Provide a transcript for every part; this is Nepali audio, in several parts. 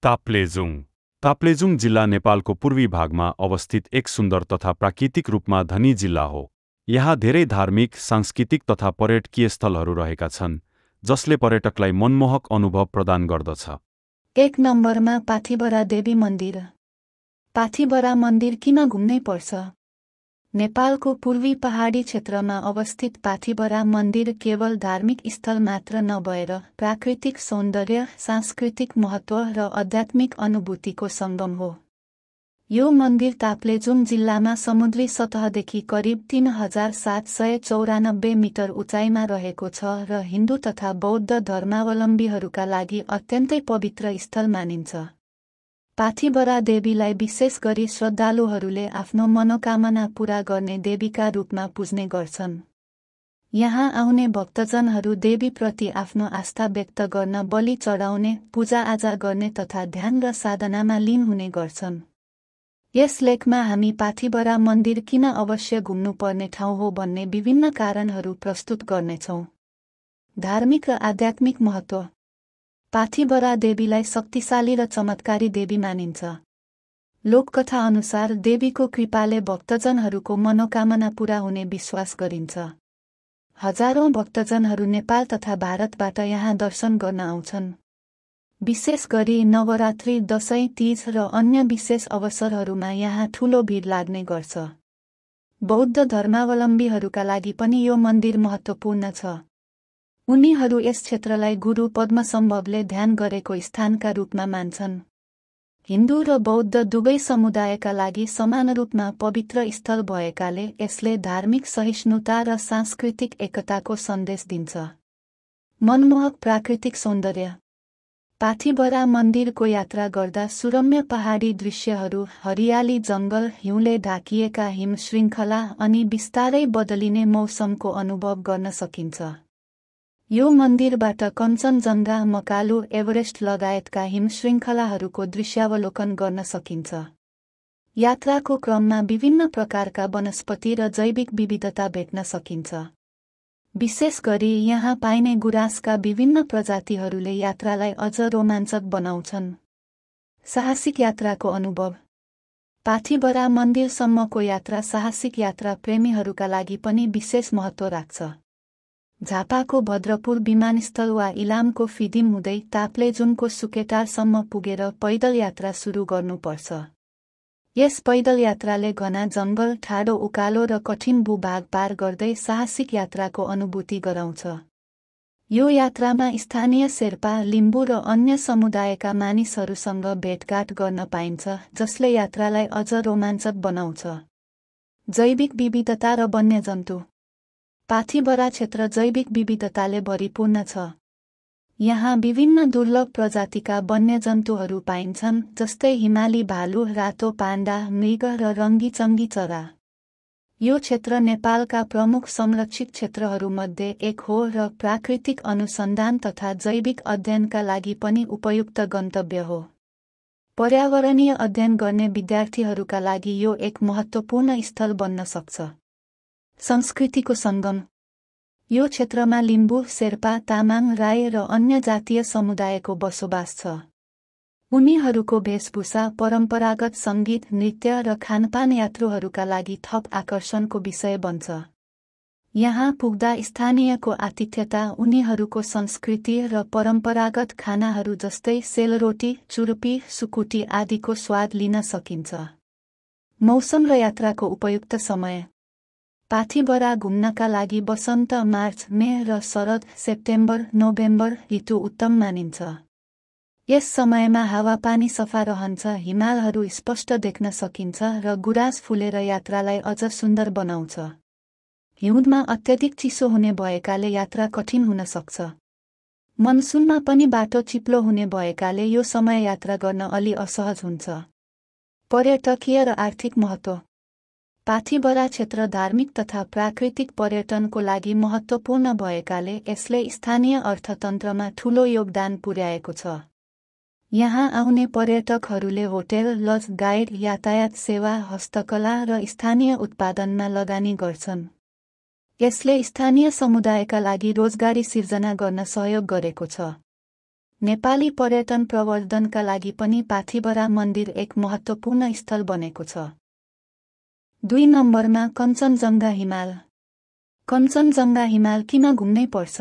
ताप्लेजुङ ताप्लेजुङ जिल्ला नेपालको पूर्वी भागमा अवस्थित एक सुन्दर तथा प्राकृतिक रूपमा धनी जिल्ला हो। यहाँ धेरै धार्मिक, सांस्कृतिक तथा पर्यटकीय स्थलहरू रहेका छन्, जसले पर्यटकलाई मनमोहक अनुभव प्रदान गर्दछ। 1 नम्बरमा पाथिभरा देवी मन्दिर। पाथिभरा मन्दिर किन घुम्नै पर्छ? नेपालको पूर्वी पहाडी क्षेत्रमा अवस्थित पाथिभरा मन्दिर केवल धार्मिक स्थल मात्र नभएर प्राकृतिक सौन्दर्य, सांस्कृतिक महत्त्व र आध्यात्मिक अनुभूतिको सङ्गम हो। यो मन्दिर ताप्लेजुङ जिल्लामा समुद्री सतहदेखि करिब 3794 मिटर उचाइमा रहेको छ र हिन्दू तथा बौद्ध धर्मावलम्बीहरूका लागि अत्यन्तै पवित्र स्थल मानिन्छ। पाथिभरा देवीलाई विशेष गरी श्रद्धालुहरूले आफ्नो मनोकामना पूरा गर्ने देवीका रूपमा पुज्ने गर्छन्। यहाँ आउने भक्तजनहरू देवीप्रति आफ्नो आस्था व्यक्त गर्न बलि चढाउने, पूजाआजा गर्ने तथा ध्यान र साधनामा लीन हुने गर्छन्। यस लेखमा हामी पाथिभरा मन्दिर किन अवश्य घुम्नुपर्ने ठाउँ हो भन्ने विभिन्न कारणहरू प्रस्तुत गर्नेछौँ। धार्मिक र आध्यात्मिक महत्त्व। पाथिभरा देवीलाई शक्तिशाली र चमत्कारी देवी मानिन्छ। लोककथा अनुसार देवीको कृपाले भक्तजनहरूको मनोकामना पूरा हुने विश्वास गरिन्छ। हजारौं भक्तजनहरू नेपाल तथा भारतबाट यहाँ दर्शन गर्न आउँछन्। विशेष गरी नवरात्रि, दशैं, तीज र अन्य विशेष अवसरहरूमा यहाँ ठूलो भिड लाग्ने गर्छ। बौद्ध धर्मावलम्बीहरूका लागि पनि यो मन्दिर महत्त्वपूर्ण छ। उनीहरू यस क्षेत्रलाई गुरु पद्मसम्भवले ध्यान गरेको स्थानका रूपमा मान्छन्। हिन्दू र बौद्ध दुवै समुदायका लागि समान रूपमा पवित्र स्थल भएकाले यसले धार्मिक सहिष्णुता र सांस्कृतिक एकताको सन्देश दिन्छ। मनमोहक प्राकृतिक सौन्दर्य। पाथिभरा मन्दिरको यात्रा गर्दा सुरम्य पहाडी दृश्यहरू, हरियाली जङ्गल, हिउँले ढाकिएका हिम श्रृङ्खला अनि बिस्तारै बदलिने मौसमको अनुभव गर्न सकिन्छ। यो मन्दिरबाट कञ्चनजङ्घा, मकालु, एभरेस्ट लगायतका हिमश्रृङ्खलाहरूको दृश्यावलोकन गर्न सकिन्छ। यात्राको क्रममा विभिन्न प्रकारका वनस्पति र जैविक विविधता भेट्न सकिन्छ। विशेष गरी यहाँ पाइने गुराँसका विभिन्न प्रजातिहरूले यात्रालाई अझ रोमाञ्चक बनाउँछन्। साहसिक यात्राको अनुभव। पाथिभरा मन्दिरसम्मको यात्रा साहसिक यात्रा प्रेमीहरूका लागि पनि विशेष महत्त्व राख्छ। झापाको भद्रपुर विमानस्थल वा इलामको फिदिम हुँदै ताप्लेजुङको सुकेटारसम्म पुगेर पैदल यात्रा सुरु गर्नुपर्छ। यस पैदल यात्राले घना जङ्गल, ठाडो उकालो र कठिन भूभाग पार गर्दै साहसिक यात्राको अनुभूति गराउँछ। यो यात्रामा स्थानीय शेर्पा, लिम्बू र अन्य समुदायका मानिसहरूसँग भेटघाट गर्न पाइन्छ, जसले यात्रालाई अझ रोमाञ्चक बनाउँछ। जैविक विविधता र वन्यजन्तु। पाथिभरा क्षेत्र जैविक विविधताले भरिपूर्ण छ। यहाँ विभिन्न दुर्लभ प्रजातिका वन्यजन्तुहरू पाइन्छन्, जस्तै हिमाली भालु, रातो पाण्डा, मृग र रङ्गीचङ्गी चरा। यो क्षेत्र नेपालका प्रमुख संरक्षित क्षेत्रहरूमध्ये एक हो र प्राकृतिक अनुसन्धान तथा जैविक अध्ययनका लागि पनि उपयुक्त गन्तव्य हो। पर्यावरणीय अध्ययन गर्ने विद्यार्थीहरूका लागि यो एक महत्त्वपूर्ण स्थल बन्न सक्छ। संस्कृतिको सङ्गम। यो क्षेत्रमा लिम्बू, शेर्पा, तामाङ, राई र अन्य जातीय समुदायको बसोबास छ। उनीहरूको वेशभूषा, परम्परागत सङ्गीत, नृत्य र खानपान यात्रुहरूका लागि थप आकर्षणको विषय बन्छ। यहाँ पुग्दा स्थानीयको आतिथ्यता, उनीहरूको संस्कृति र परम्परागत खानाहरू जस्तै सेलरोटी, चुरुपी, सुकुटी आदिको स्वाद लिन सकिन्छ। मौसम र यात्राको उपयुक्त समय। पाथिभरा घुम्नका लागि वसन्त, मार्च, मे र शरद, सेप्टेम्बर, नोभेम्बर ऋतु उत्तम मानिन्छ। यस समयमा हावापानी सफा रहन्छ, हिमालहरू स्पष्ट देख्न सकिन्छ र गुराँस फुलेर यात्रालाई अझ सुन्दर बनाउँछ। हिउँदमा अत्यधिक चिसो हुने भएकाले यात्रा कठिन हुन सक्छ। मनसुनमा पनि बाटो चिप्लो हुने भएकाले यो समय यात्रा गर्न अलि असहज हुन्छ। पर्यटकीय र आर्थिक महत्त्व। पाथिभरा क्षेत्र धार्मिक तथा प्राकृतिक पर्यटनको लागि महत्त्वपूर्ण भएकाले यसले स्थानीय अर्थतन्त्रमा ठूलो योगदान पुर्याएको छ। यहाँ आउने पर्यटकहरूले होटेल, लज, गाइड, यातायात सेवा, हस्तकला र स्थानीय उत्पादनमा लगानी गर्छन्। यसले स्थानीय समुदायका लागि रोजगारी सिर्जना गर्न सहयोग गरेको छ। नेपाली पर्यटन प्रवर्धनका लागि पनि पाथिभरा मन्दिर एक महत्त्वपूर्ण स्थल बनेको छ। 2 नम्बरमा कञ्चनजङ्घा हिमाल। कञ्चनजङ्घा हिमाल किन घुम्नै पर्छ?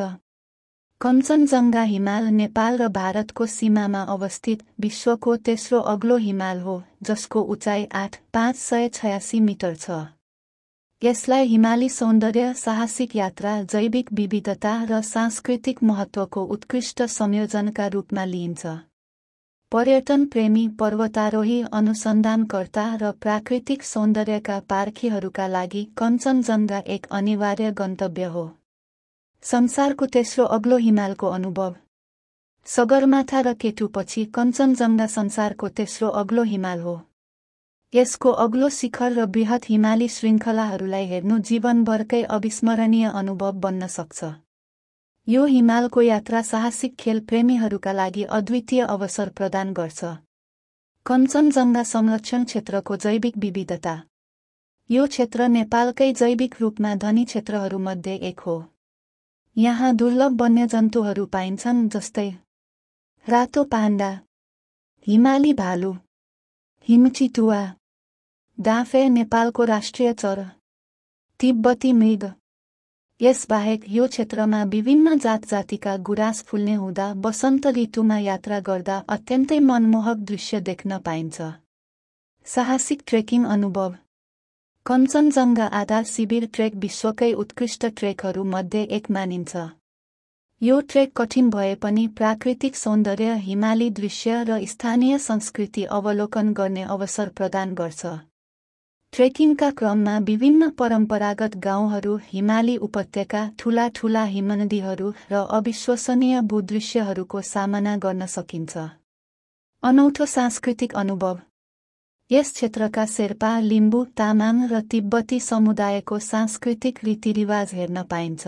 कञ्चनजङ्घा हिमाल नेपाल र भारतको सीमामा अवस्थित विश्वको तेस्रो अग्लो हिमाल हो, जसको उचाइ 8,586 मिटर छ। यसलाई हिमाली सौन्दर्य, साहसिक यात्रा, जैविक विविधता र सांस्कृतिक महत्त्वको उत्कृष्ट संयोजनका रूपमा लिइन्छ। पर्यटन प्रेमी, पर्वतारोही, अनुसन्धानकर्ता र प्राकृतिक सौन्दर्यका पारखीहरूका लागि कञ्चनजङ्घा एक अनिवार्य गन्तव्य हो। संसारको तेस्रो अग्लो हिमालको अनुभव। सगरमाथा र केटुपछि कञ्चनजङ्घा संसारको तेस्रो अग्लो हिमाल हो। यसको अग्लो शिखर र बृहत् हिमाली श्रृङ्खलाहरूलाई हेर्नु जीवनभरकै अविस्मरणीय अनुभव बन्न सक्छ। यो हिमालको यात्रा साहसिक खेल प्रेमीहरूका लागि अद्वितीय अवसर प्रदान गर्छ। कञ्चनजङ्घा संरक्षण क्षेत्रको जैविक विविधता। यो क्षेत्र नेपालकै जैविक रूपमा धनी क्षेत्रहरूमध्ये एक हो। यहाँ दुर्लभ वन्यजन्तुहरू पाइन्छन्, जस्तै रातो पाण्डा, हिमाली भालु, हिमचितुवा, डाँफे नेपालको राष्ट्रिय चरा, तिब्बती मृग। यसबाहेक यो क्षेत्रमा विभिन्न जातजातिका गुराँस फुल्ने हुँदा वसन्त ऋतुमा यात्रा गर्दा अत्यन्तै मनमोहक दृश्य देख्न पाइन्छ। साहसिक ट्रेकिङ अनुभव। कञ्चनजङ्घा आधार शिविर ट्रेक विश्वकै उत्कृष्ट ट्रेकहरू मध्ये एक मानिन्छ। यो ट्रेक कठिन भए पनि प्राकृतिक सौन्दर्य, हिमाली दृश्य र स्थानीय संस्कृति अवलोकन गर्ने अवसर प्रदान गर्छ। ट्रेकिङका क्रममा विभिन्न परम्परागत गाउँहरू, हिमाली उपत्यका, ठूला हिमनदीहरू र अविश्वसनीय भूदृश्यहरूको सामना गर्न सकिन्छ। अनौठो सांस्कृतिक अनुभव। यस क्षेत्रका शेर्पा, लिम्बू, तामाङ र तिब्बती समुदायको सांस्कृतिक रीतिरिवाज हेर्न पाइन्छ।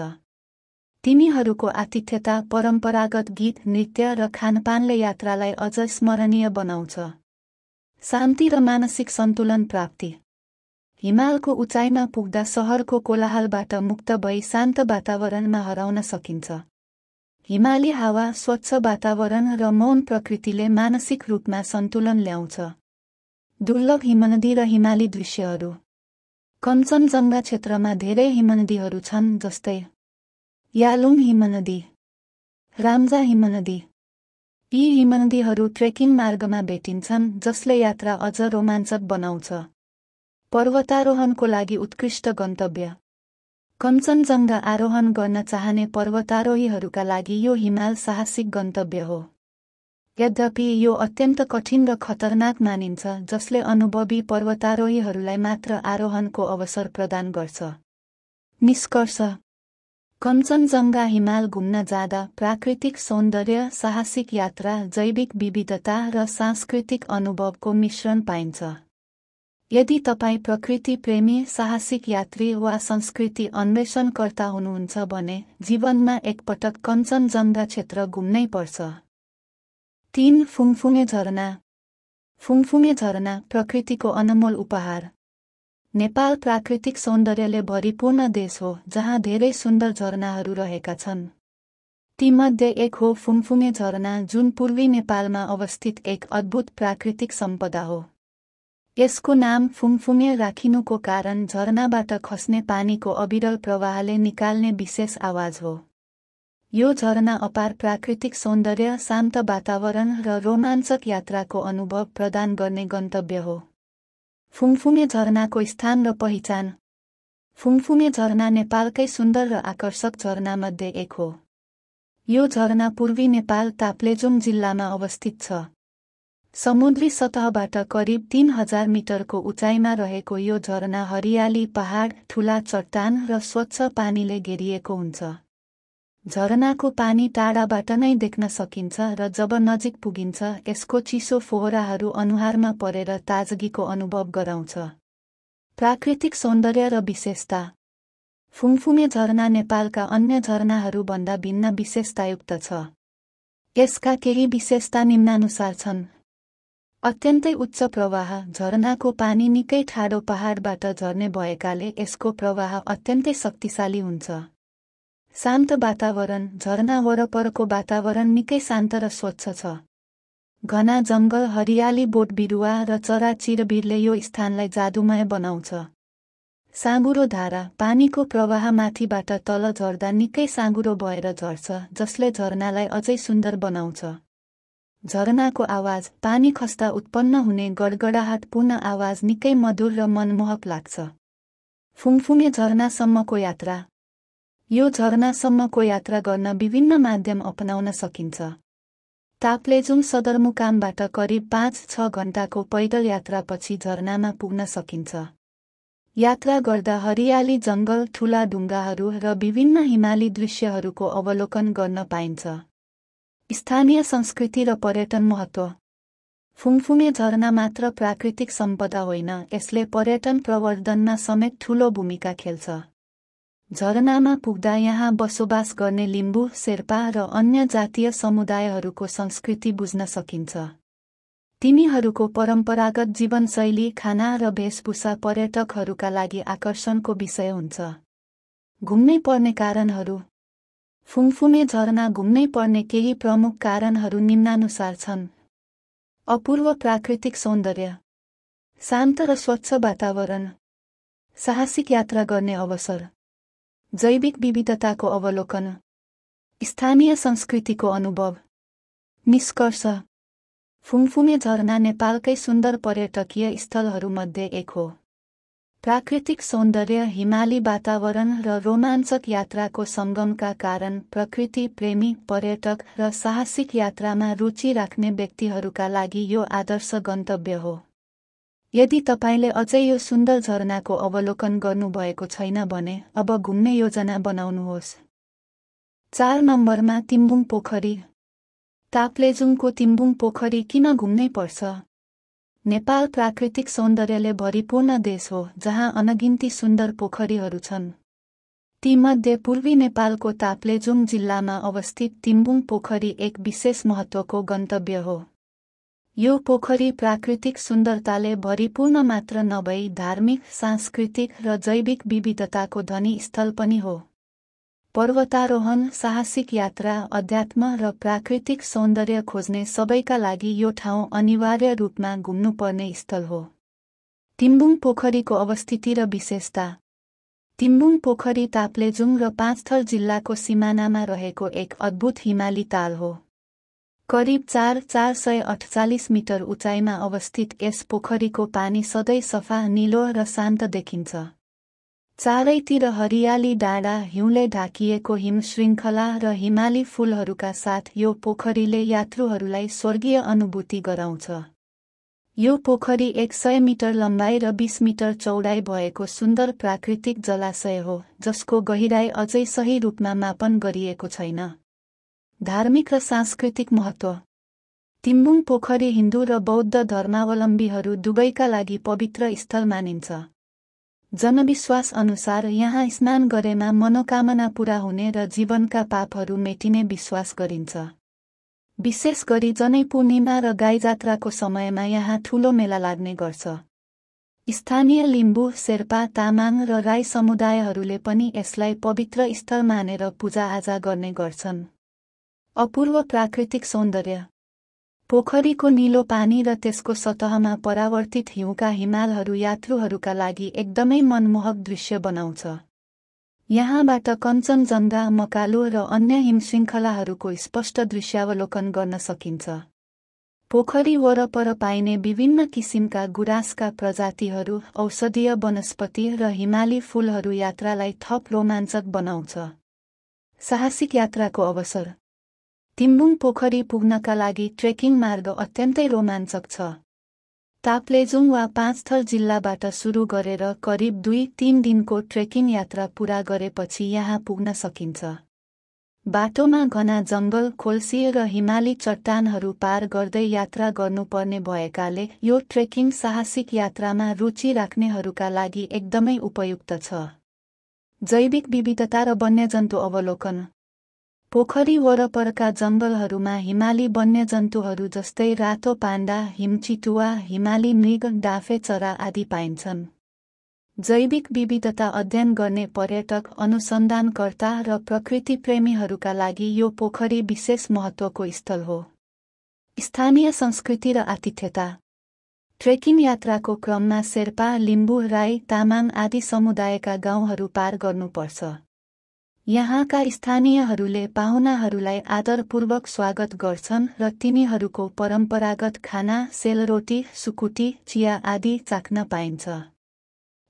तिनीहरूको आतिथ्यता, परम्परागत गीत, नृत्य र खानपानले यात्रालाई अझ स्मरणीय बनाउँछ। शान्ति र मानसिक सन्तुलन प्राप्ति। हिमालको उचाइमा पुग्दा सहरको कोलाहलबाट मुक्त भई शान्त वातावरणमा हराउन सकिन्छ। हिमाली हावा, स्वच्छ वातावरण र मौन प्रकृतिले मानसिक रूपमा सन्तुलन ल्याउँछ। दुर्लभ हिमनदी र हिमाली दृश्यहरू। कञ्चनजङ्घा क्षेत्रमा धेरै हिमनदीहरू छन्, जस्तै यालुङ हिमनदी, राम्जा हिमनदी। यी हिमनदीहरू ट्रेकिङ मार्गमा भेटिन्छन्, जसले यात्रा अझ रोमाञ्चक बनाउँछ। पर्वतारोहणको लागि उत्कृष्ट गन्तव्य। कञ्चनजङ्घा आरोहण गर्न चाहने पर्वतारोहीहरूका लागि यो हिमाल साहसिक गन्तव्य हो। यद्यपि यो अत्यन्त कठिन र खतरनाक मानिन्छ, जसले अनुभवी पर्वतारोहीहरूलाई मात्र आरोहणको अवसर प्रदान गर्छ। निष्कर्ष। कञ्चनजङ्घा हिमाल घुम्न जाँदा प्राकृतिक सौन्दर्य, साहसिक यात्रा, जैविक विविधता र सांस्कृतिक अनुभवको मिश्रण पाइन्छ। यदि तपाईँ प्रकृति प्रेमी, साहसिक यात्री वा संस्कृति अन्वेषणकर्ता हुनुहुन्छ भने जीवनमा एकपटक कञ्चनजङ्घा क्षेत्र घुम्नै पर्छ। 3. फुङफुङे झरना। फुङफुङे झरना प्रकृतिको अनमोल उपहार। नेपाल प्राकृतिक सौन्दर्यले भरिपूर्ण देश हो, जहाँ धेरै सुन्दर झरनाहरू रहेका छन्। तीमध्ये एक हो फुङफुङे झरना, जुन पूर्वी नेपालमा अवस्थित एक अद्भुत प्राकृतिक सम्पदा हो। यसको नाम फुङफुङे राखिनुको कारण झरनाबाट खस्ने पानीको अविरल प्रवाहले निकाल्ने विशेष आवाज हो। यो झरना अपार प्राकृतिक सौन्दर्य, शान्त वातावरण र रोमाञ्चक यात्राको अनुभव प्रदान गर्ने गन्तव्य हो। फुङफुङे झरनाको स्थान र पहिचान। फुङफुङे झरना नेपालकै सुन्दर र आकर्षक झरनामध्ये एक हो। यो झरना पूर्वी नेपाल ताप्लेजुङ जिल्लामा अवस्थित छ। समुद्री सतहबाट करिब 3000 मिटरको उचाइमा रहेको यो झरना हरियाली, पहाड, ठूला चट्टान र स्वच्छ पानीले घेरिएको हुन्छ। झरनाको पानी टाढाबाट नै देख्न सकिन्छ र जब नजिक पुगिन्छ यसको चिसो फोहराहरू अनुहारमा परेर ताजगीको अनुभव गराउँछ। प्राकृतिक सौन्दर्य र विशेषता। फुङफुङे झरना नेपालका अन्य झरनाहरूभन्दा भिन्न विशेषतायुक्त छ। यसका केही विशेषता निम्नानुसार छन्। अत्यन्तै उच्च प्रवाह। झरनाको पानी निकै ठाडो पहाडबाट झर्ने भएकाले यसको प्रवाह अत्यन्तै शक्तिशाली हुन्छ। शान्त वातावरण। झरना वरपरको वातावरण निकै शान्त र स्वच्छ छ। घना जङ्गल, हरियाली, बोट बिरुवा र चराचिरबिरले यो स्थानलाई जादुमय बनाउँछ। साँगुरो धारा। पानीको प्रवाह माथिबाट तल झर्दा निकै साँगुरो भएर झर्छ, जसले झरनालाई अझै सुन्दर बनाउँछ। झरनाको आवाज। पानी खस्दा उत्पन्न हुने गडगडाहटपूर्ण आवाज निकै मधुर र मनमोहक लाग्छ। फुङफुङे झरनासम्मको यात्रा। यो झरनासम्मको यात्रा गर्न विभिन्न माध्यम अपनाउन सकिन्छ। ताप्लेजुङ सदरमुकामबाट करिब 5-6 घण्टाको पैदल यात्रापछि झरनामा पुग्न सकिन्छ। यात्रा गर्दा हरियाली, जङ्गल, ठूला ढुङ्गाहरू र विभिन्न हिमाली दृश्यहरूको अवलोकन गर्न पाइन्छ। स्थानीय संस्कृति र पर्यटन महत्त्व। फुङफुङे झरना मात्र प्राकृतिक सम्पदा होइन, यसले पर्यटन प्रवर्धनमा समेत ठूलो भूमिका खेल्छ। झरनामा पुग्दा यहाँ बसोबास गर्ने लिम्बू, शेर्पा र अन्य जातीय समुदायहरूको संस्कृति बुझ्न सकिन्छ। तिनीहरूको परम्परागत जीवनशैली, खाना र वेशभूषा पर्यटकहरूका लागि आकर्षणको विषय हुन्छ। घुम्नै पर्ने कारणहरू। फुङफुङे झरना घुम्नै पर्ने केही प्रमुख कारणहरू निम्नानुसार छन्। अपूर्व प्राकृतिक सौन्दर्य, शान्त र स्वच्छ वातावरण, साहसिक यात्रा गर्ने अवसर, जैविक विविधताको अवलोकन, स्थानीय संस्कृतिको अनुभव। निष्कर्ष। फुङफुङे झरना नेपालकै सुन्दर पर्यटकीय स्थलहरूमध्ये एक हो। प्राकृतिक सौन्दर्य, हिमाली वातावरण र रोमाञ्चक यात्राको सङ्गमका कारण प्रकृति प्रेमी, पर्यटक र साहसिक यात्रामा रुचि राख्ने व्यक्तिहरूका लागि यो आदर्श गन्तव्य हो। यदि तपाईले अझै यो सुन्दर झरनाको अवलोकन गर्नुभएको छैन भने अब घुम्ने योजना बनाउनुहोस्। 4 नम्बरमा तिम्बुङ पोखरी। ताप्लेजुङको तिम्बुङ पोखरी किन घुम्नै पर्छ? नेपाल प्राकृतिक सौन्दर्यले भरिपूर्ण देश हो, जहाँ अनगिन्ती सुन्दर पोखरीहरू छन्। तीमध्ये पूर्वी नेपालको ताप्लेजुङ जिल्लामा अवस्थित तिम्बुङ पोखरी एक विशेष महत्त्वको गन्तव्य हो। यो पोखरी प्राकृतिक सुन्दरताले भरिपूर्ण मात्र नभई धार्मिक, सांस्कृतिक र जैविक विविधताको धनी स्थल पनि हो। पर्वतारोहण, साहसिक यात्रा, अध्यात्म र प्राकृतिक सौन्दर्य खोज्ने सबैका लागि यो ठाउँ अनिवार्य रूपमा घुम्नुपर्ने स्थल हो। तिम्बुङ पोखरीको अवस्थिति र विशेषता। तिम्बुङ पोखरी ताप्लेजुङ र पाँचथर जिल्लाको सिमानामा रहेको एक अद्भुत हिमाली ताल हो। करिब 448 मिटर उचाइमा अवस्थित यस पोखरीको पानी सधैँ सफा, निलो र शान्त देखिन्छ। चारैतिर हरियाली, डाँडा, हिउँले ढाकिएको हिमश्रृङ्खला र हिमाली फूलहरूका साथ यो पोखरीले यात्रुहरूलाई स्वर्गीय अनुभूति गराउँछ। यो पोखरी 100 मिटर लम्बाइ र 20 मिटर चौडाइ भएको सुन्दर प्राकृतिक जलाशय हो, जसको गहिराई अझै सही रूपमा मापन गरिएको छैन। धार्मिक र सांस्कृतिक महत्त्व। तिम्बुङ पोखरी हिन्दू र बौद्ध धर्मावलम्बीहरू दुवैका लागि पवित्र स्थल मानिन्छ। जनविश्वास अनुसार यहाँ स्नान गरेमा मनोकामना पूरा हुने र जीवनका पापहरू मेटिने विश्वास गरिन्छ। विशेष गरी जनै पूर्णिमा र गाई जात्राको समयमा यहाँ ठूलो मेला लाग्ने गर्छ। स्थानीय लिम्बू, शेर्पा, तामाङ र राई समुदायहरूले पनि यसलाई पवित्र स्थल मानेर पूजाआजा गर्ने गर्छन्। अपूर्व प्राकृतिक सौन्दर्य। पोखरीको नीलो पानी र त्यसको सतहमा परावर्तित हिउँका हिमालहरू यात्रुहरूका लागि एकदमै मनमोहक दृश्य बनाउँछ। यहाँबाट कञ्चनजङ्घा, मकालु र अन्य हिमश्रृङ्खलाहरूको स्पष्ट दृश्यावलोकन गर्न सकिन्छ। पोखरी वरपर पाइने विभिन्न किसिमका गुराँसका प्रजातिहरू, औषधीय वनस्पति र हिमाली फूलहरू यात्रालाई थप रोमाञ्चक बनाउँछ। साहसिक यात्राको अवसर। तिम्बुङ पोखरी पुग्नका लागि ट्रेकिङ मार्ग अत्यन्तै रोमाञ्चक छ। ताप्लेजुङ वा पाँचथर जिल्लाबाट सुरु गरेर करिब 2-3 दिनको ट्रेकिङ यात्रा पूरा गरेपछि यहाँ पुग्न सकिन्छ। बाटोमा घना जङ्गल, खोल्सी र हिमाली चट्टानहरू पार गर्दै यात्रा गर्नुपर्ने भएकाले यो ट्रेकिङ साहसिक यात्रामा रुचि राख्नेहरूका लागि एकदमै उपयुक्त छ। जैविक विविधता र वन्यजन्तु अवलोकन। पोखरी वरपरका जङ्गलहरूमा हिमाली वन्यजन्तुहरू जस्तै रातो पाण्डा, हिमचितुवा, हिमाली मृग, डाँफे चरा आदि पाइन्छन्। जैविक विविधता अध्ययन गर्ने पर्यटक, अनुसन्धानकर्ता र प्रकृति प्रेमीहरूका लागि यो पोखरी विशेष महत्त्वको स्थल हो। स्थानीय संस्कृति र आतिथ्यता। ट्रेकिङ यात्राको क्रममा शेर्पा, लिम्बू, राई, तामाङ आदि समुदायका गाउँहरू पार गर्नुपर्छ। यहाँका स्थानीयहरूले पाहुनाहरूलाई आदरपूर्वक स्वागत गर्छन् र तिनीहरूको परम्परागत खाना, सेलरोटी, सुकुटी, चिया आदि चाख्न पाइन्छ।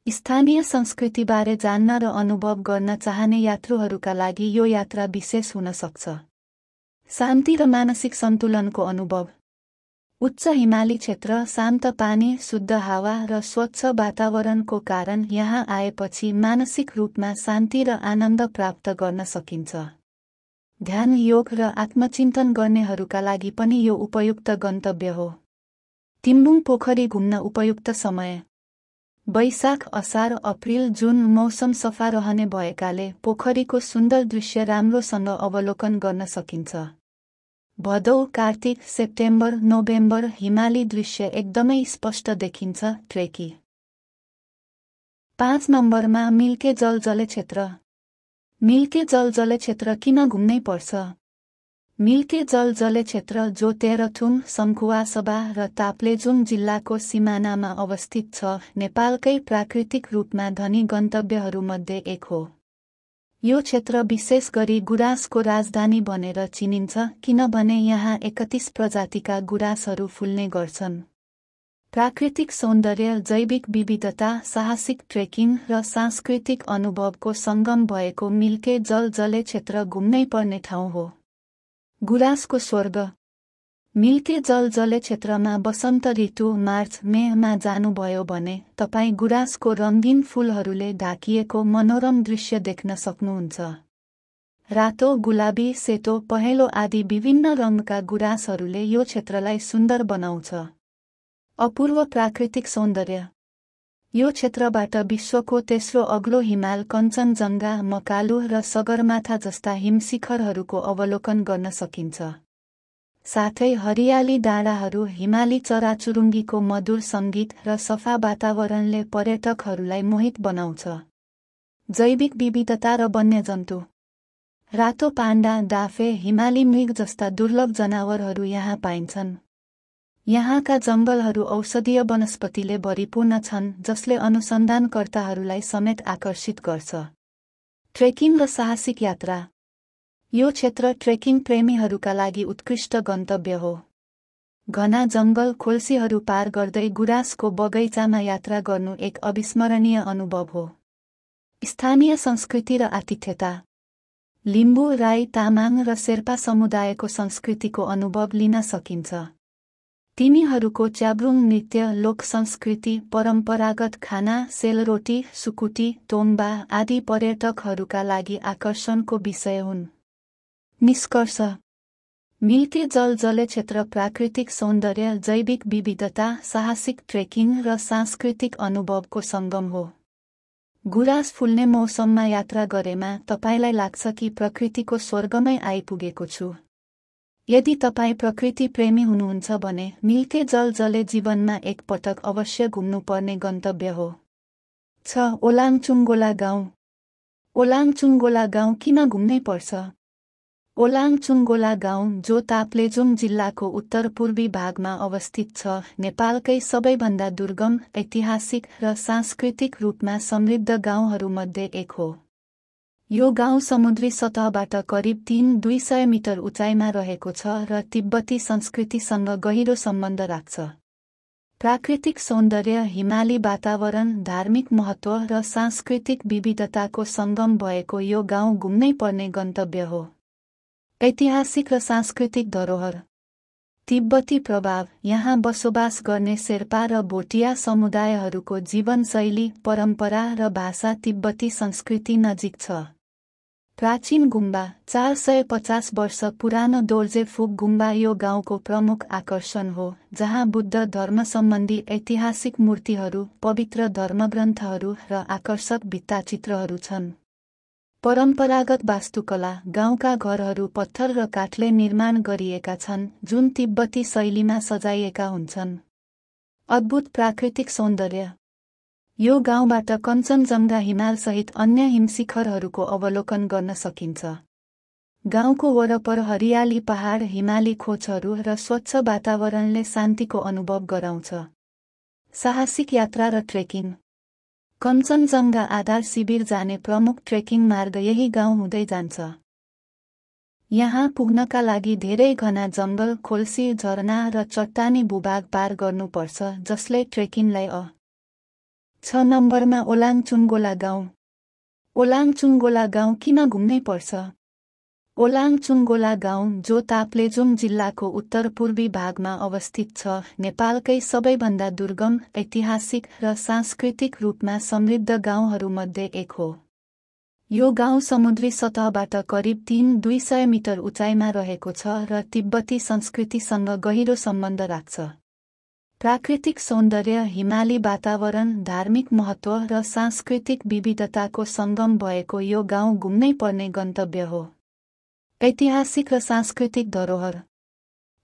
स्थानीय संस्कृतिबारे जान्न र अनुभव गर्न चाहने यात्रुहरूका लागि यो यात्रा विशेष हुन सक्छ। शान्ति र मानसिक सन्तुलनको अनुभव। उच्च हिमाली क्षेत्र, शान्त पानी, शुद्ध हावा र स्वच्छ वातावरणको कारण यहाँ आएपछि मानसिक रूपमा शान्ति र आनन्द प्राप्त गर्न सकिन्छ। ध्यान, योग र आत्मचिन्तन गर्नेहरूका लागि पनि यो उपयुक्त गन्तव्य हो। तिम्बुङ पोखरी घुम्न उपयुक्त समय: वैशाख, असार, अप्रिल, जुन मौसम सफा रहने भएकाले पोखरीको सुन्दर दृश्य राम्रोसँग अवलोकन गर्न सकिन्छ। भदौ, कार्तिक, सेप्टेम्बर, नोभेम्बर हिमाली दृश्य एकदमै स्पष्ट देखिन्छ। ट्रेकी। 5 नम्बरमा मिल्के जलजले क्षेत्र। मिल्के जलजले क्षेत्र किन घुम्नै पर्छ? मिल्के जलजले क्षेत्र जो तेह्रथुम, सङ्खुवासभा र ताप्लेजुङ जिल्लाको सिमानामा अवस्थित छ, नेपालकै प्राकृतिक रूपमा धनी गन्तव्यहरूमध्ये एक हो। यो क्षेत्र विशेष गरी गुराँसको राजधानी भनेर चिनिन्छ किनभने यहाँ 31 प्रजातिका गुराँसहरू फुल्ने गर्छन्। प्राकृतिक सौन्दर्य, जैविक विविधता, साहसिक ट्रेकिङ र सांस्कृतिक अनुभवको सङ्गम भएको मिल्के जलजले क्षेत्र घुम्नै पर्ने ठाउँ हो। गुराँसको स्वर्ग। मिल्के जलजले क्षेत्रमा वसन्त ऋतु मार्च मेमा जानुभयो भने तपाईँ गुराँसको रङ्गीन फूलहरूले ढाकिएको मनोरम दृश्य देख्न सक्नुहुन्छ। रातो, गुलाबी, सेतो, पहेँलो आदि विभिन्न रङका गुराँसहरूले यो क्षेत्रलाई सुन्दर बनाउँछ। अपूर्व प्राकृतिक सौन्दर्य। यो क्षेत्रबाट विश्वको तेस्रो अग्लो हिमाल कञ्चनजङ्घा, मकालु र सगरमाथा जस्ता हिमशिखरहरूको अवलोकन गर्न सकिन्छ। साथै हरियाली डाँडाहरू, हिमाली चराचुरुङ्गीको मधुर सङ्गीत र सफा वातावरणले पर्यटकहरूलाई मोहित बनाउँछ। जैविक विविधता र वन्यजन्तु। रातो पाण्डा, डाफे, हिमाली मृग जस्ता दुर्लभ जनावरहरू यहाँ पाइन्छन्। यहाँका जङ्गलहरू औषधीय वनस्पतिले भरिपूर्ण छन् जसले अनुसन्धानकर्ताहरूलाई समेत आकर्षित गर्छ। ट्रेकिङ र साहसिक यात्रा। यो क्षेत्र ट्रेकिङ प्रेमीहरूका लागि उत्कृष्ट गन्तव्य हो। घना जङ्गल, खोल्सीहरू पार गर्दै गुराँसको बगैँचामा यात्रा गर्नु एक अविस्मरणीय अनुभव हो। स्थानीय संस्कृति र आतिथ्यता। लिम्बू, राई, तामाङ र शेर्पा समुदायको संस्कृतिको अनुभव लिन सकिन्छ। तिनीहरूको च्याब्रुङ नृत्य, लोक संस्कृति, परम्परागत खाना, सेलरोटी, सुकुटी, तोङ्बा आदि पर्यटकहरूका लागि आकर्षणको विषय हुन्। निष्कर्ष: मिल्के जलजले क्षेत्र प्राकृतिक सौन्दर्य, जैविक विविधता, साहसिक ट्रेकिङ र सांस्कृतिक अनुभवको सङ्गम हो। गुराँस फुल्ने मौसममा यात्रा गरेमा तपाईलाई लाग्छ कि प्रकृतिको स्वर्गमै आइपुगेको छु। यदि तपाईँ प्रकृति प्रेमी हुनुहुन्छ भने मिल्के जलजले जीवनमा एक पटक अवश्य घुम्नुपर्ने गन्तव्य हो। 6. ओलाङचुङ्गोला गाउँ। ओलाङचुङ्गोला गाउँ किन घुम्नै पर्छ? ओलाङचुङ्गोला गाउँ, जो ताप्लेजुङ जिल्लाको उत्तरपूर्वी भागमा अवस्थित छ, नेपालकै सबैभन्दा दुर्गम, ऐतिहासिक र सांस्कृतिक रूपमा समृद्ध गाउँहरूमध्ये एक हो। यो गाउँ समुद्री सतहबाट करिब 300 मिटर उचाइमा रहेको छ र तिब्बती संस्कृतिसँग गहिरो सम्बन्ध राख्छ। प्राकृतिक सौन्दर्य, हिमाली वातावरण, धार्मिक महत्त्व र सांस्कृतिक विविधताको सङ्गम भएको यो गाउँ घुम्नै पर्ने गन्तव्य हो। ऐतिहासिक र सांस्कृतिक धरोहर। तिब्बती प्रभाव। यहाँ बसोबास गर्ने शेर्पा र भोटिया समुदायहरूको जीवनशैली, परम्परा र भाषा तिब्बती संस्कृति नजिक छ। प्राचीन गुम्बा। 450 वर्ष पुरानो दोर्जे फुक गुम्बा यो गाउँको प्रमुख आकर्षण हो, जहाँ बुद्ध धर्म सम्बन्धी ऐतिहासिक मूर्तिहरू, पवित्र धर्मग्रन्थहरू र आकर्षक भित्ताचित्रहरू छन्। परम्परागत वास्तुकला। गाउँका घरहरू पत्थर र काठले निर्माण गरिएका छन्, जुन तिब्बती शैलीमा सजाइएका हुन्छन्। अद्भुत प्राकृतिक सौन्दर्य। यो गाउँबाट कञ्चनजङ्घा हिमालसहित अन्य हिमशिखरहरूको अवलोकन गर्न सकिन्छ। गाउँको वरपर हरियाली पहाड, हिमाली खोजहरू र स्वच्छ वातावरणले शान्तिको अनुभव गराउँछ। साहसिक यात्रा र ट्रेकिङ। कञ्चनजङ्घा आधार शिविर जाने प्रमुख ट्रेकिङ मार्ग यही गाउँ हुँदै जान्छ। यहाँ पुग्नका लागि धेरै घना जङ्गल, खोल्सी, झरना र चट्टानी भूभाग पार गर्नुपर्छ, जसले ट्रेकिङलाई 6 नम्बरमा ओलाङचुङगोला गाउँ। ओलाङचुङगोला गाउँ किन घुम्नै पर्छ? ओलाङचुङगोला गाउँ, जो ताप्लेजुङ जिल्लाको उत्तरपूर्वी भागमा अवस्थित छ, नेपालकै सबैभन्दा दुर्गम, ऐतिहासिक र सांस्कृतिक रूपमा समृद्ध गाउँहरूमध्ये एक हो। यो गाउँ समुद्री सतहबाट करिब 300 मिटर उचाइमा रहेको छ र तिब्बती संस्कृतिसँग गहिरो सम्बन्ध राख्छ। प्राकृतिक सौन्दर्य, हिमाली वातावरण, धार्मिक महत्त्व र सांस्कृतिक विविधताको सङ्गम भएको यो गाउँ घुम्नै पर्ने गन्तव्य हो। ऐतिहासिक र सांस्कृतिक धरोहर।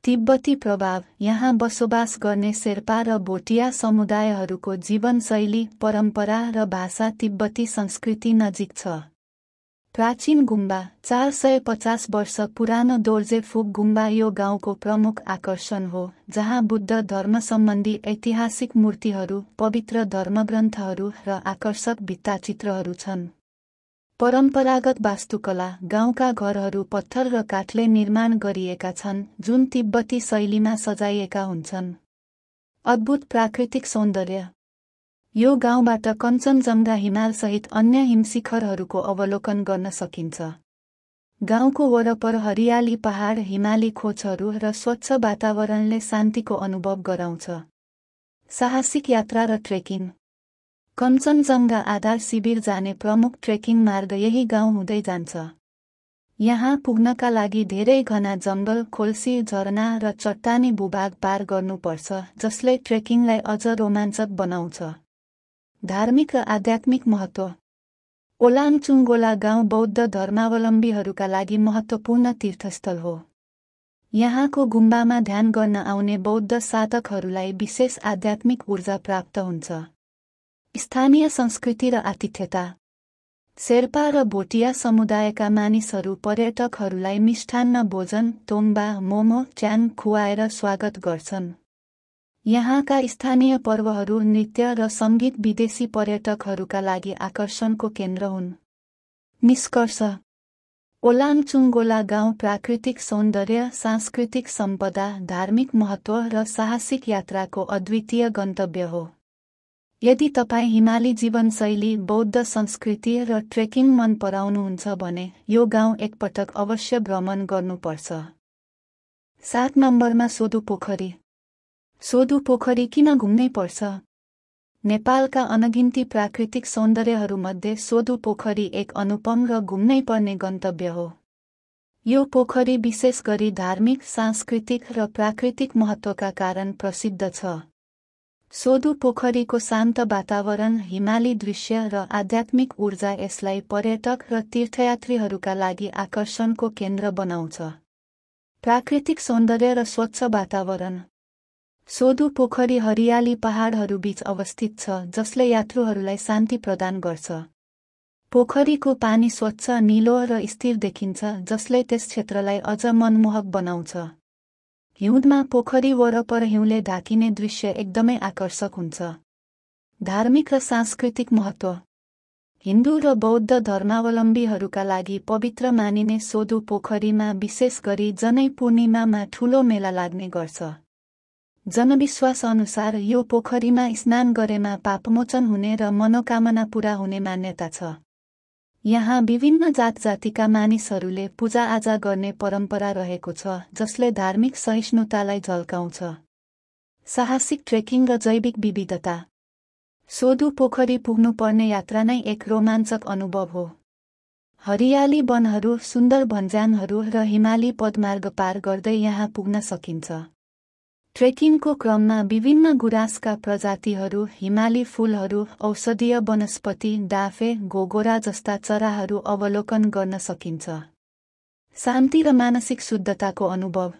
तिब्बती प्रभाव। यहाँ बसोबास गर्ने शेर्पा र भोटिया समुदायहरूको जीवनशैली, परम्परा र भाषा तिब्बती संस्कृति नजिक छ। प्राचीन गुम्बा। 450 वर्ष पुरानो दोर्जे फुक गुम्बा यो गाउँको प्रमुख आकर्षण हो, जहाँ बुद्ध धर्म सम्बन्धी ऐतिहासिक मूर्तिहरू, पवित्र धर्मग्रन्थहरू र आकर्षक भित्ताचित्रहरू छन्। परम्परागत वास्तुकला। गाउँका घरहरू पत्थर र काठले निर्माण गरिएका छन्, जुन तिब्बती शैलीमा सजाइएका हुन्छन्। अद्भुत प्राकृतिक सौन्दर्य। यो गाउँबाट कञ्चनजङ्घा हिमालसहित अन्य हिमशिखरहरूको अवलोकन गर्न सकिन्छ। गाउँको वरपर हरियाली पहाड, हिमाली खोजहरू र स्वच्छ वातावरणले शान्तिको अनुभव गराउँछ। साहसिक यात्रा र ट्रेकिङ। कञ्चनजङ्घा आधार शिविर जाने प्रमुख ट्रेकिङ मार्ग यही गाउँ हुँदै जान्छ। यहाँ पुग्नका लागि धेरै घना जङ्गल, खोल्सी, झरना र चट्टानी भूभाग पार गर्नुपर्छ, जसले ट्रेकिङलाई अझ रोमाञ्चक बनाउँछ। धार्मिक र आध्यात्मिक महत्त्व। ओलाङचुङगोला गाउँ बौद्ध धर्मावलम्बीहरूका लागि महत्त्वपूर्ण तीर्थस्थल हो। यहाँको गुम्बामा ध्यान गर्न आउने बौद्ध साधकहरूलाई विशेष आध्यात्मिक ऊर्जा प्राप्त हुन्छ। स्थानीय संस्कृति र आतिथ्यता। शेर्पा र भोटिया समुदायका मानिसहरू पर्यटकहरूलाई मिष्ठान्न भोजन, तोङ्बा, मोमो, च्याङ खुवाएर स्वागत गर्छन्। यहाँका स्थानीय पर्वहरू, नृत्य र सङ्गीत विदेशी पर्यटकहरूका लागि आकर्षणको केन्द्र हुन्। निष्कर्ष। ओलाङचुङगोला गाउँ प्राकृतिक सौन्दर्य, सांस्कृतिक सम्पदा, धार्मिक महत्त्व र साहसिक यात्राको अद्वितीय गन्तव्य हो। यदि तपाईँ हिमाली जीवनशैली, बौद्ध संस्कृति र ट्रेकिङ मन पराउनुहुन्छ भने यो गाउँ एकपटक अवश्य भ्रमण गर्नुपर्छ। 7 नम्बरमा सोधु पोखरी। सोधु पोखरी किन घुम्नै पर्छ? नेपालका अनगिन्ती प्राकृतिक सौन्दर्यहरूमध्ये सोधु पोखरी एक अनुपम र घुम्नै पर्ने गन्तव्य हो। यो पोखरी विशेष गरी धार्मिक, सांस्कृतिक र प्राकृतिक महत्त्वका कारण प्रसिद्ध छ। सोधु पोखरीको शान्त वातावरण, हिमाली दृश्य र आध्यात्मिक ऊर्जा यसलाई पर्यटक र तीर्थयात्रीहरूका लागि आकर्षणको केन्द्र बनाउँछ। प्राकृतिक सौन्दर्य र स्वच्छ वातावरण। सोधु पोखरी हरियाली पहाडहरूबीच अवस्थित छ, जसले यात्रुहरूलाई शान्ति प्रदान गर्छ। पोखरीको पानी स्वच्छ, नीलो र स्थिर देखिन्छ, जसले त्यस क्षेत्रलाई अझ मनमोहक बनाउँछ। हिउँदमा पोखरी वरपर हिउँले ढाकिने दृश्य एकदमै आकर्षक हुन्छ। धार्मिक र सांस्कृतिक महत्त्व। हिन्दू र बौद्ध धर्मावलम्बीहरूका लागि पवित्र मानिने सोधु पोखरीमा विशेष गरी जनै पूर्णिमामा ठूलो मेला लाग्ने गर्छ। जनविश्वास अनुसार यो पोखरीमा स्नान गरेमा पापमोचन हुने र मनोकामना पूरा हुने मान्यता छ। यहाँ विभिन्न जात-जातिका मानिसहरूले पूजाआजा गर्ने परम्परा रहेको छ, जसले धार्मिक सहिष्णुतालाई झल्काउँछ। साहसिक ट्रेकिङ र जैविक विविधता। सोधु पोखरी पुग्नुपर्ने यात्रा नै एक रोमाञ्चक अनुभव हो। हरियाली वनहरू, सुन्दर भन्ज्याङहरू र हिमाली पदमार्ग पार गर्दै यहाँ पुग्न सकिन्छ। ट्रेकिङको क्रममा विभिन्न गुराँसका प्रजातिहरू, हिमाली फूलहरू, औषधीय वनस्पति, डाँफे, घोगोरा जस्ता चराहरू अवलोकन गर्न सकिन्छ। शान्ति र मानसिक शुद्धताको अनुभव।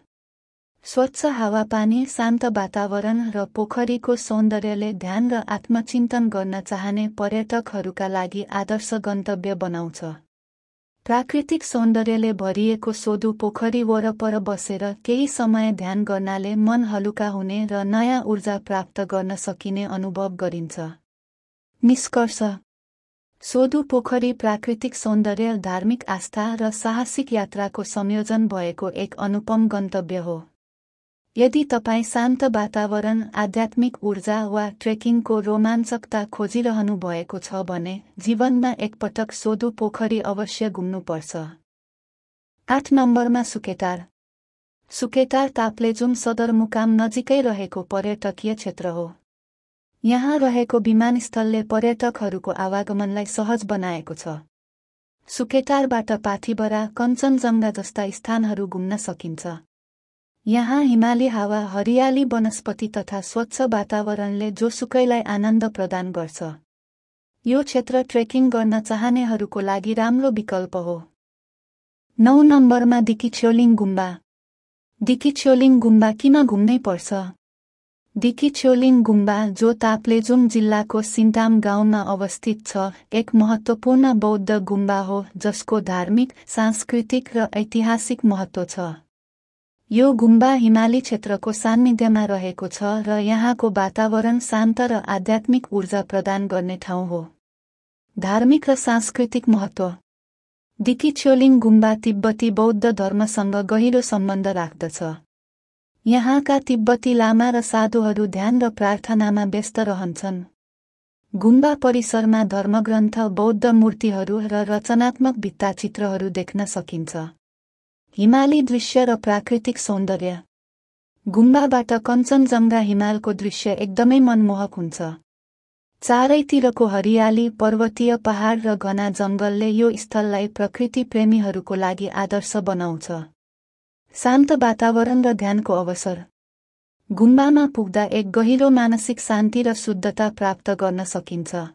स्वच्छ हावापानी, शान्त वातावरण र पोखरीको सौन्दर्यले ध्यान र आत्मचिन्तन गर्न चाहने पर्यटकहरूका लागि आदर्श गन्तव्य बनाउँछ। प्राकृतिक सौन्दर्यले भरिएको सोधु पोखरी वरपर बसेर केही समय ध्यान गर्नाले मन हलुका हुने र नयाँ ऊर्जा प्राप्त गर्न सकिने अनुभव गरिन्छ। निष्कर्ष: सोधु पोखरी प्राकृतिक सौन्दर्य, धार्मिक आस्था र साहसिक यात्राको संयोजन भएको एक अनुपम गन्तव्य हो। यदि तपाईँ शान्त वातावरण, आध्यात्मिक ऊर्जा वा ट्रेकिङको रोमाञ्चकता खोजिरहनु भएको छ भने जीवनमा एकपटक सोधु पोखरी अवश्य घुम्नुपर्छ। 8 नम्बरमा सुकेटार। सुकेटार ताप्लेजुङ सदरमुकाम नजिकै रहेको पर्यटकीय क्षेत्र हो। यहाँ रहेको विमानस्थलले पर्यटकहरूको आवागमनलाई सहज बनाएको छ। सुकेटारबाट पाथिभरा, कञ्चनजङ्घा जस्ता स्थानहरू घुम्न सकिन्छ। यहाँ हिमाली हावा, हरियाली वनस्पति तथा स्वच्छ वातावरणले जोसुकैलाई आनन्द प्रदान गर्छ। यो क्षेत्र ट्रेकिङ गर्न चाहनेहरूको लागि राम्रो विकल्प हो। 9 नम्बरमा दिकिछ्योलिङ गुम्बा। दिकिछ्योलिङ गुम्बा किन घुम्नै पर्छ? दिकिछ्योलिङ गुम्बा, जो ताप्लेजुङ जिल्लाको सिन्ताम गाउँमा अवस्थित छ, एक महत्त्वपूर्ण बौद्ध गुम्बा हो जसको धार्मिक, सांस्कृतिक र ऐतिहासिक महत्त्व छ। यो गुम्बा हिमाली क्षेत्रको सान्निध्यमा रहेको छ र यहाँको वातावरण शान्त र आध्यात्मिक ऊर्जा प्रदान गर्ने ठाउँ हो। धार्मिक र सांस्कृतिक महत्त्व। दिकिछ्योलिङ गुम्बा तिब्बती बौद्ध धर्मसँग गहिरो सम्बन्ध राख्दछ। यहाँका तिब्बती लामा र साधुहरू ध्यान र प्रार्थनामा व्यस्त रहन्छन्। गुम्बा परिसरमा धर्मग्रन्थ, बौद्ध मूर्तिहरू र रचनात्मक भित्ताचित्रहरू देख्न सकिन्छ। हिमाली दृश्य र प्राकृतिक सौन्दर्य। गुम्बाबाट कञ्चनजङ्घा हिमालको दृश्य एकदमै मनमोहक हुन्छ। चारैतिरको हरियाली, पर्वतीय पहाड र घना जङ्गलले यो स्थललाई प्रकृति प्रेमीहरूको लागि आदर्श बनाउँछ। शान्त वातावरण र ध्यानको अवसर। गुम्बामा पुग्दा एक गहिरो मानसिक शान्ति र शुद्धता प्राप्त गर्न सकिन्छ।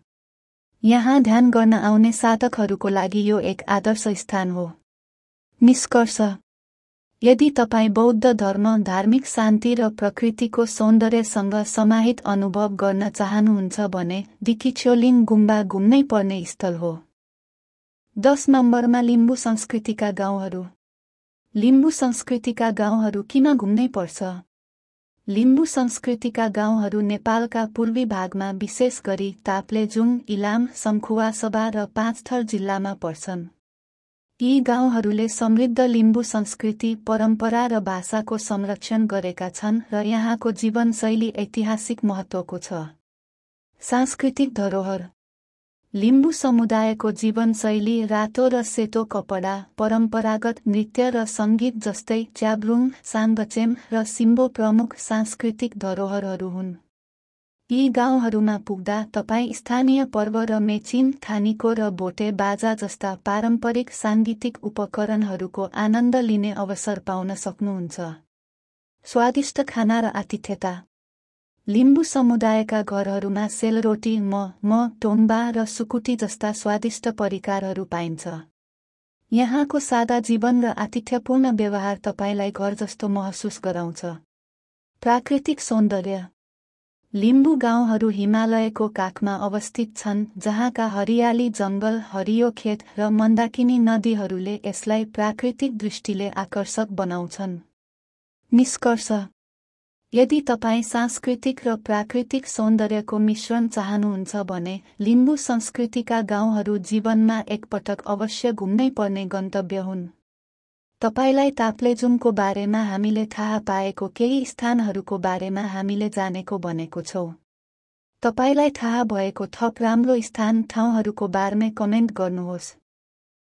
यहाँ ध्यान गर्न आउने साधकहरूको लागि यो एक आदर्श स्थान हो। निष्कर्ष: यदि तपाईँ बौद्ध धर्म, धार्मिक शान्ति र प्रकृतिको सौन्दर्यसँग समाहित अनुभव गर्न चाहनुहुन्छ भने दिकिछ्योलिङ गुम्बा घुम्नै पर्ने स्थल हो। 10 नम्बरमा लिम्बू संस्कृतिका गाउँहरू। लिम्बू संस्कृतिका गाउँहरू किन घुम्नै पर्छ? लिम्बू संस्कृतिका गाउँहरू नेपालका पूर्वी भागमा, विशेष गरी ताप्लेजुङ, इलाम, सङ्खुवासभा र पाँचथर जिल्लामा पर्छन्। यी गाउँहरूले समृद्ध लिम्बू संस्कृति, परम्परा र भाषाको संरक्षण गरेका छन् र यहाँको जीवनशैली ऐतिहासिक महत्त्वको छ। सांस्कृतिक धरोहर। लिम्बू समुदायको जीवनशैली, रातो र सेतो कपडा, परम्परागत नृत्य र सङ्गीत जस्तै च्याब्रुङ, साङ्गचेम र सिम्बो प्रमुख सांस्कृतिक धरोहरहरू हुन्। यी गाउँहरूमा पुग्दा तपाईँ स्थानीय पर्व र मेचिन, थानीको र भोटे बाजा जस्ता पारम्परिक साङ्गीतिक उपकरणहरूको आनन्द लिने अवसर पाउन सक्नुहुन्छ। स्वादिष्ट खाना र आतिथ्यता। लिम्बू समुदायका घरहरूमा सेलरोटी, टोङ्बा र सुकुटी जस्ता स्वादिष्ट परिकारहरू पाइन्छ। यहाँको सादा जीवन र आतिथ्यपूर्ण व्यवहार तपाईलाई घर जस्तो महसुस गराउँछ। प्राकृतिक सौन्दर्य। लिम्बू गाउँहरू हिमालयको काखमा अवस्थित छन्, जहाँका हरियाली जङ्गल, हरियो खेत र मन्दाकिनी नदीहरूले यसलाई प्राकृतिक दृष्टिले आकर्षक बनाउँछन्। निष्कर्ष: यदि तपाईँ सांस्कृतिक र प्राकृतिक सौन्दर्यको मिश्रण चाहनुहुन्छ भने लिम्बू संस्कृतिका गाउँहरू जीवनमा एकपटक अवश्य घुम्नै पर्ने गन्तव्य हुन्। तपाईलाई ताप्लेजुङको बारेमा हामीले थाहा पाएको केही स्थानहरूको बारेमा हामीले जानेको भनेको छौँ। तपाईलाई थाहा भएको थप राम्रो स्थान, ठाउँहरूको बारेमा कमेन्ट गर्नुहोस्।